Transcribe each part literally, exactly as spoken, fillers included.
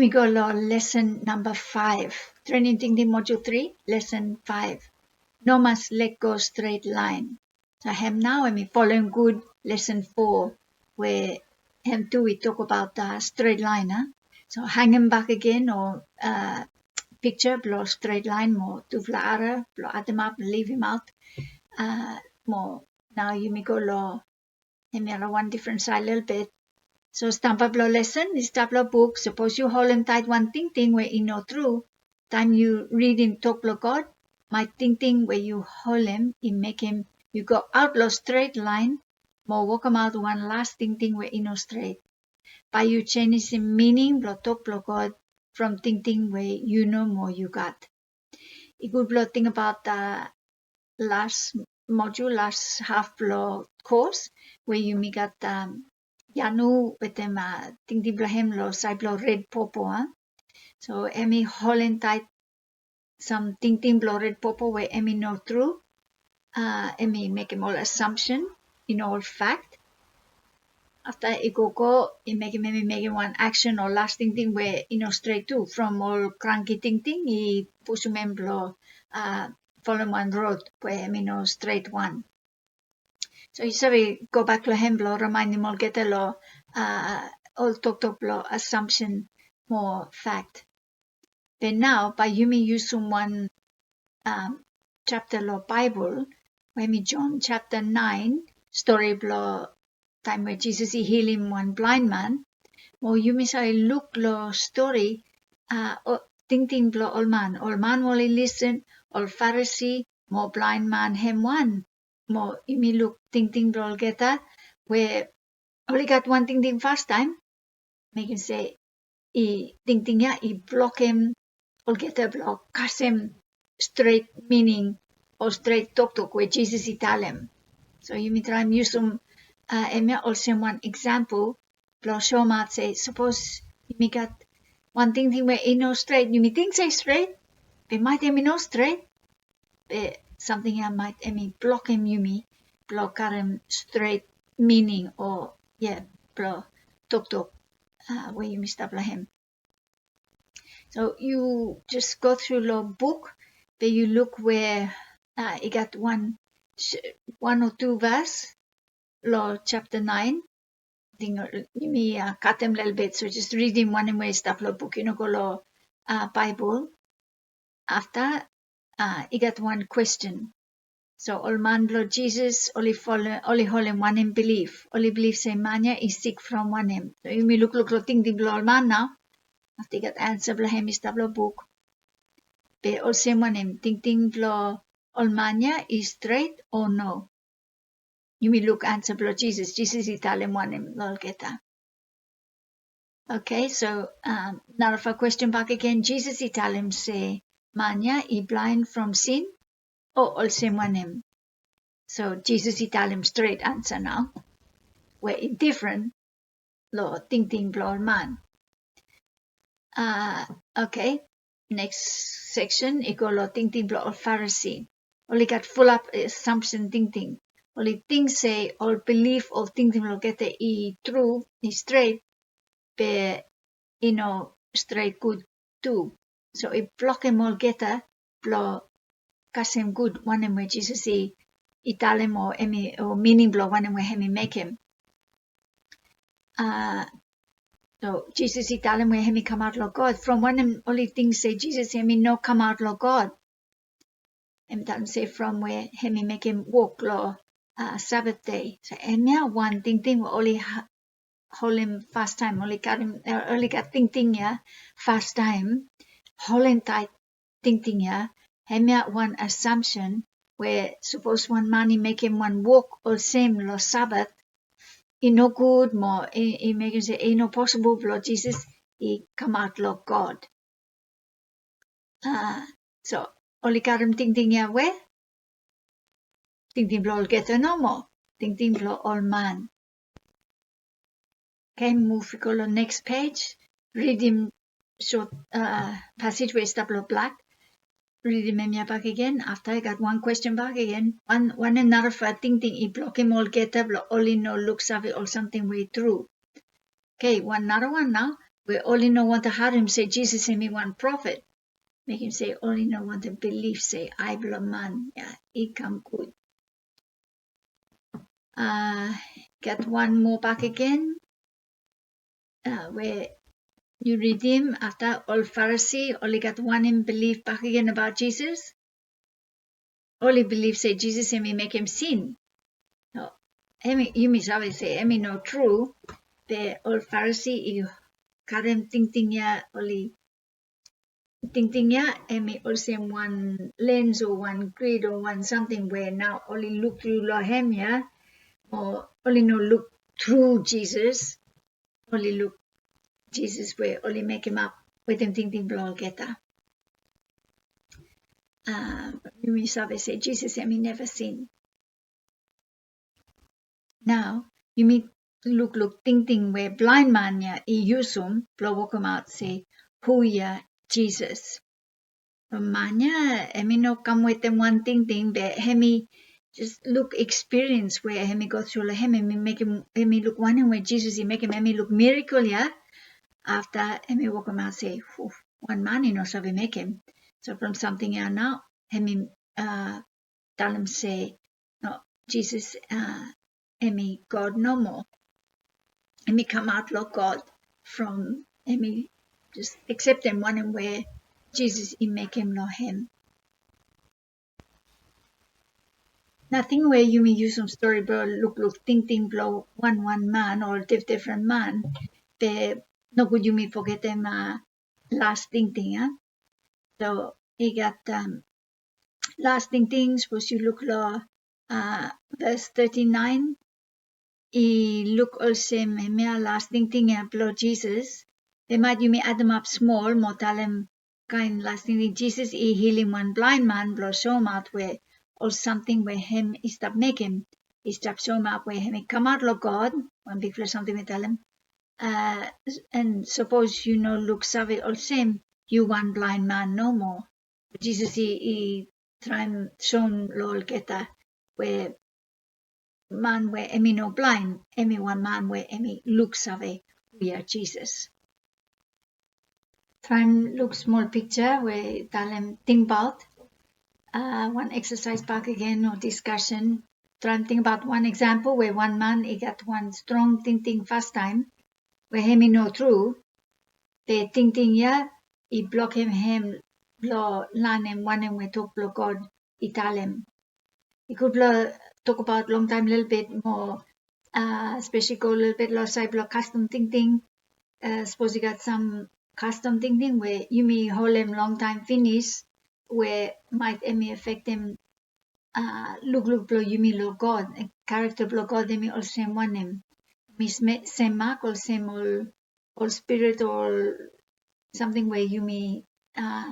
Mi go long lesen namba faef. Trening Tingting Modul tri, lesen faef. No mas lego stret laen. So hem nao hemi folem gud lesen fo we hem tu i tokbaot stret laen, a. So hangem bak agen o, a, pikja blong stret laen mo tufala ara blong ademap, livimaot, a, mo nao yumi go long hemia long wan difren saed lelebet. So stamba blong lesen i stap long buk. Sapos yu holem taet wan tingting we i no tru, taem yu ridim tok blong God, maet tingting we yu holem i mekem yu go aot long stret laen mo wokemaot wan las tingting we i no stret. Bae yu jenisim mining blong tok blong God from tingting we yu nomo yu gat. I gud blong tingbaot, a, las modul, las haf blong kos we yumi gat, a, Yanu wetem, a, tingting blong hem long saed blong red popo, a. So hemi holem taet sam tingting blong red popo we hemi no tru, a, hemi mekem ol assumption, i no ol fact. Afta i gogo, i mekem hemi mekem wan action o las tingting we i no stret tu from ol kranki tingting i pusum hem blong, a, folem wan rod we hemi no stret wan. So yu save gobak long hem blong rimaenem olgeta long, a, ol toktok blong assumption mo fact. Be nao bae yumi yusum wan, a, japta long Baebol we hemi Jon japta naen, stori blong taem we Jisas i hilim wan blaen man. Mo yumi save luk long stori, a, tingting blong ol man. Ol man we oli lisin, ol Farisi mo blaen man hem wan. Mo yumi luk tingting blong olgeta we oli gat wan tingting fastaem, mekem se i tingting ya i blokem olgeta blong kasem stret mining o stret toktok we Jisas i talem. So yumi traem yusum, a, hemia olsem wan eksampol blong soemaot se sapos yumi gat wan tingting we i no stret, yumi ting se stret, be maet hemi no stret, be samting ya maet hemi blokem yumi blong karem stret mining o, ya, blong toktok, a, we yumi stap long hem. So yu jes go tru long buk, be yu luk we, a, i gat wan, wan o tu vas long japta naen. Ting, a, yumi, a, katem lelebet, so jes ridim wanem we i stap long buk, yu no go long, a, Baebol. Afta, a, i gat wan kwesten. So ol man blong Jisas oli fole-, oli holem wanem bilif? Oli bilif se man ya i sik from wanem? So yumi lukluk long tingting blong ol man nao. Afta i gat ansa blong hem i stap long buk. Be olsem wanem, tingting blong ol man ya i stret o no? Yumi luk ansa blong Jisas. Jisas i talem wanem long olgeta? Oke, so, a, narafala kwesten bakegen. Jisas i talem se man ya i blaen from sin o olsem wanem? So Jisas i talem stret ansa nao we i difren long tingting blong ol man. A, oke. Neks seksen i go long tingting blong ol Farisi. Oli gat fulap, e, assumption tingting. Oli ting se ol bilif, ol tingting blong olgeta i tru, i stret, be i no stret gud tu. So i blokem olgeta blong kasem gud wanem we Jisas i, i talem o hemi, o mining blong wanem we hemi mekem. A, so Jisas i talem we hemi kamaot long God. From wanem oli ting se Jisas hemi no kamaot long God? Hemi talem se from we hemi mekem wok long, a, Sabat dei. So hemia wan tingting we oli ha-, holem fastaem, oli gat, a, oli gat tingting ya fastaem, holem taet tingting ya, hemia wan assumption we sapos wan man i mekem wan wok olsem long Sabat, i nogud mo i, i mekem se i no posibol blong Jisas i kamaot long God. A, so oli karem tingting ya we? Tingting blong olgeta nomo, tingting blong ol man. Oke, muv i go long neks pej. Ridim sot, a, pasej we i stap long blak. Ridim hemia bakegen. Afta i gat wan kwesten bakegen. Wan, wanem narafala tingting i blokem olgeta blong oli no luksave ol samting we i tru? Oke, wan narawan nao. we oli no wantem harem se Jisas hemi wan profet. Mekem se oli no wantem bilif se ai blong man ya i kam gud. A, gat wan moa bakegen, a, we yu ridim afta ol Farisi oli gat wanem bilif bakegen abaot Jisas. Oli bilif se Jisas hemi mekem sin. No, hemi, yumi save se hemi no tru, be ol Farisi i karem tingting ya, oli tingting ya hemi olsem wan lens o wan grid o wan samting we nao oli luk tru long hem ya, o oli no luk tru Jisas, oli luk Jisas we oli mekemap wetem tingting blong olgeta. A, yumi save se Jisas hemi neva sin. Nao yumi lukluk tingting we blaen man ya i yusum blong wokemaot se hu ya Jisas. Man ya hemi no kam wetem wan tingting, be hemi jes luk ekspiriens we hemi go tru long hem, hemi mekem, hemi luk wanem we Jisas i mekem, hemi luk mirakel ya. Afta hemi wokemaot se, hu, wan man i no save mekem. So from samting ya nao hemi, a, talem se, no, Jisas, a, hemi God nomo. Hemi kamaot long God from hemi jes akseptem wanem we Jisas i mekem long hem. Nating we yumi yusum stori blong lukluk tingting blong wanwan man o difdifren man, be nogud yumi fogetem, a, las tingting ya. So i gat, a, las tingting, sapos yu luk long, a, ves teti naen, i luk olsem hemia las tingting ya blong Jisas. Be maet yumi ademap smol mo talem kaen las tingting, Jisas i hilim wan blaen man blong soemaot we ol samting we hem i stap mekem i stap soemaot we hemi kamaot long God, wan bigfala samting we talem, a, an sapos yu no luksave olsem, yu wan blaen man nomo. Jisas i, i traem soem long olgeta we man we hemi no blaen, hemi wan man we hemi luksave hu ya Jisas. Traem luk smol pikja we talem tingbaot, a, wan eksasaes bakegen o diskasen. Traem tingbaot wan eksampol we wan man i gat wan strong tingting fastaem we hemi no tru, be tingting ya i blokem hem blong lanem wanem we tok blong God i talem. I gud blong tokbaot longtaem lelebet mo, a, speseli go lelebet long saed blong kastom tingting. A, sapos i gat sam kastom tingting we yumi holem longtaem finis we maet hemi afektem, a, lukluk blong yumi long God, karakta blong God hemi olsem wanem. Hemi semak olsem ol, ol spirit o ol samting we yumi, a,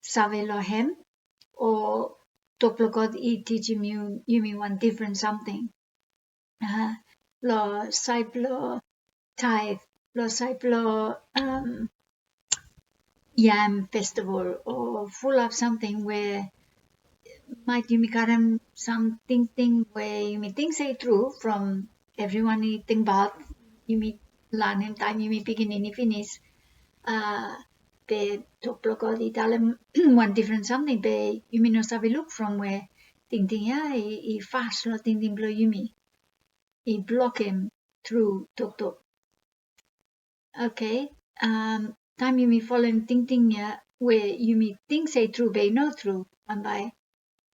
save long hem, o tok blong God i tijim yu, yumi wan difren samting. A, long saed blong taet, long saed blong, am, yam festival o fulap samting we maet yumi karem sam tingting we yumi ting se i tru from evriwan i tingbaot, yumi lanem taem yumi pikinini finis. A, be tok blong God i talem wan difren samting, be yumi no save luk from we tingting ya i, i fas long tingting blong yumi, i blokem tru toktok. Oke, am, taem yumi folem tingting ya we yumi ting se tru be i no tru, bambae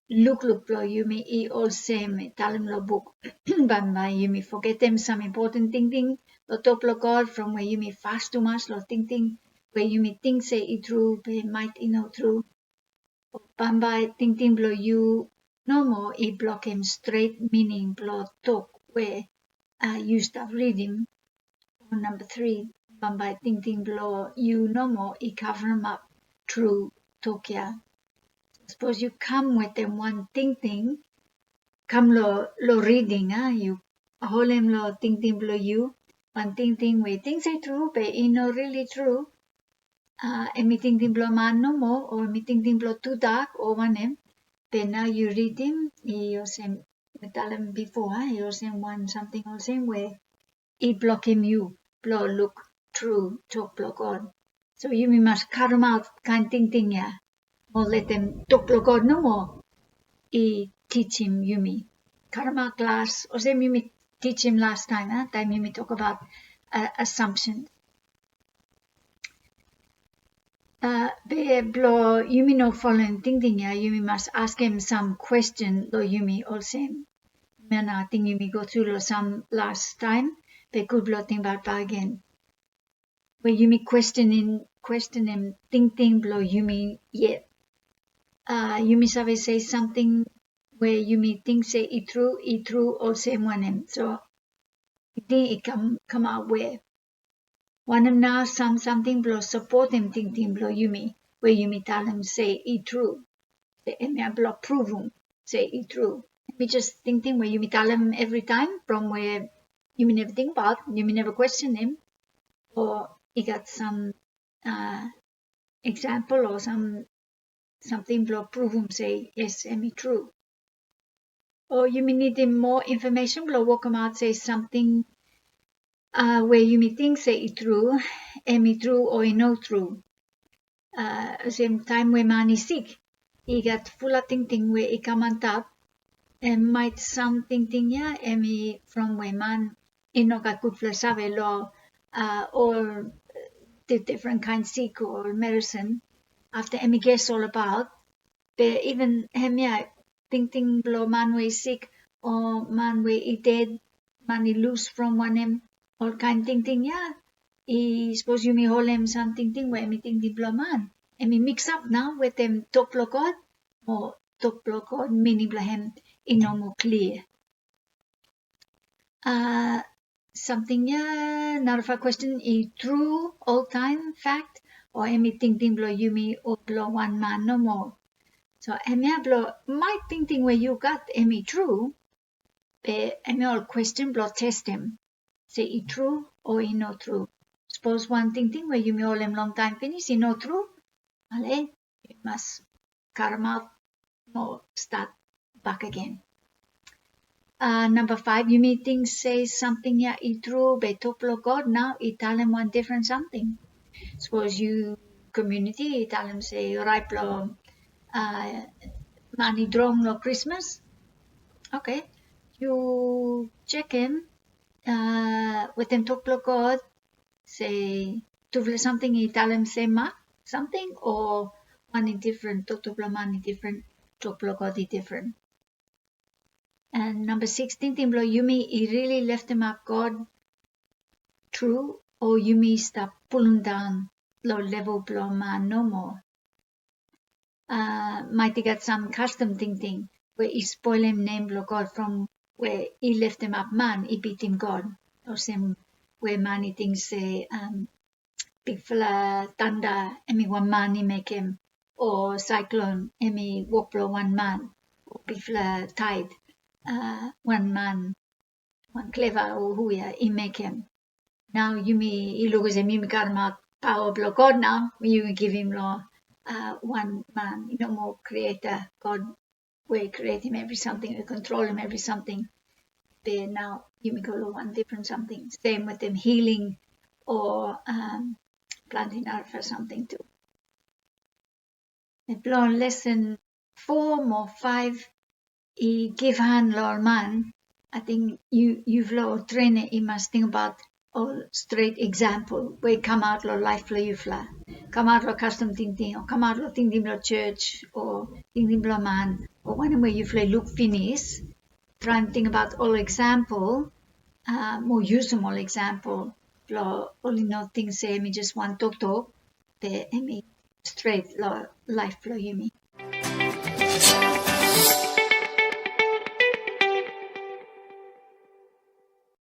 lukluk blong yumi i olsem i talem long buk. Bambae yumi fogetem sam impoten tingting long tok blong God from we yumi fas tumas long tingting we yumi ting se i tru be maet i no tru. Bambae tingting blong yu nomo i blokem stret mining blong tok we, a, yu stap ridim. O namba tri, bambae tingting blong yu nomo i kavremap tru tok ya. Sapos yu kam wetem wan tingting, kam long, long riding, a, yu holem long tingting blong yu wan tingting we ting se tru be i no rili tru. A, hemi tingting blong man nomo o hemi tingting blong tudak o wanem. Be nao yu ridim, i olsem mi talem bifo, a, i olsem wan samting olsem we i blokem yu blong luk tru tok blong God. So yumi mas karemaot kaen tingting ya mo letem tok blong God nomo i tijim yumi. Karemaot las olsem yumi tijim lastaem, a, taem yumi tokbaot, a, assumption. A, be blong yumi no folem tingting ya, yumi mas askem sam kwesten long yumi olsem. Hemia nao ating yumi go tru long sam lastaem, be gud blong tingbaot bakegen. We yumi kwestenem, kwestenem tingting blong yumi yet. A, yumi save se samting we yumi ting se i tru, i tru olsem wanem. So, tingting i kam, kamaot we wanem nao sam, samting blong sapotem tingting blong yumi, we yumi talem se i tru. Se hemia blong pruvum se i tru. Hemi jes tingting we yumi talem evritaem from we yumi neva tingbaot, yumi neva kwestenem, o i gat sam, a, eksampol o sam, samting blong pruvum se yes, hemi tru. O yumi nidim moa infomesen blong wokemaot se samting, a, we yumi ting se i tru, hemi tru o i no tru. A, olsem taem we man i sik, i gat fulap tingting we i kam antap, an maet sam tingting ya hemi from we man i no gat gudfala save long, a, ol di-, difren kaen sik o medisen. Afta hemi ges olbaot, be iven hemia tingting blong man we i sik o man we i ded, man i lus from wanem, ol kaen tingting ya, i sapos yumi holem sam tingting we hemi tingting blong man, hemi miksap nao wetem tok blong God, o tok blong God mining blong hem i no moa klia. A, samting ya, narafala kwesten, i tru oltaem, fakt, o hemi tingting blong yumi o blong wan man nomo? So hemia blong maet tingting we yu gat hemi tru, be hemi ol kwesten blong testem se i tru o i no tru. Sapos wan tingting we yumi holem longtaem finis i no tru, ale, yu mas karemaot mo stat bakegen. A, namba faef, yumi ting se samting ya i tru, be tok blong God nao i talem wan difren samting. Sapos yu komuniti i talem se raet blong, a, man i drong long Krismas. Oke, yu jekem, a, wetem tok blong God, se tufala samting i talem sem mak samting, o wan i difren, tok, tufala man i difren, tok blong God i difren. An namba sikis, tingting blong yumi i rili leftemap God tru, o yumi stap pulumdaon long level blong man nomo? A, maet i gat sam kastom tingting we i spolem nem blong God from we i leftemap man i bitim God. Olsem we man i ting se, am, bigfala tanda hemi wan man i mekem, o saeklon hemi wok blong wan man, o bigfala taed, a, wan man, wan kleva o hu ya i mekem. Nao yumi i luk olsem yumi karemaot paoa blong God nao, yumi givim long, a, wan man, i no moa Krieta God we i krietem evri samting, i kontrolem evri samting. Be nao yumi go long wan difren samting. Sem wetem hiling o, am, plante narafala samting tu. Blong lesen fo mo faef i givhan long ol man. Ating yu, yufala ol trena i mas tingbaot ol stret eksampol we i kamaot long laef blong yufala, kamaot long kastom tingting, o kamaot long tingting blong jos, o tingting blong man, o wanem we yufala i luk finis. Traem tingbaot ol eksampol, a, mo yusum ol eksampol blong oli no ting se hemi jes wan toktok, be hemi stret long laef blong yumi.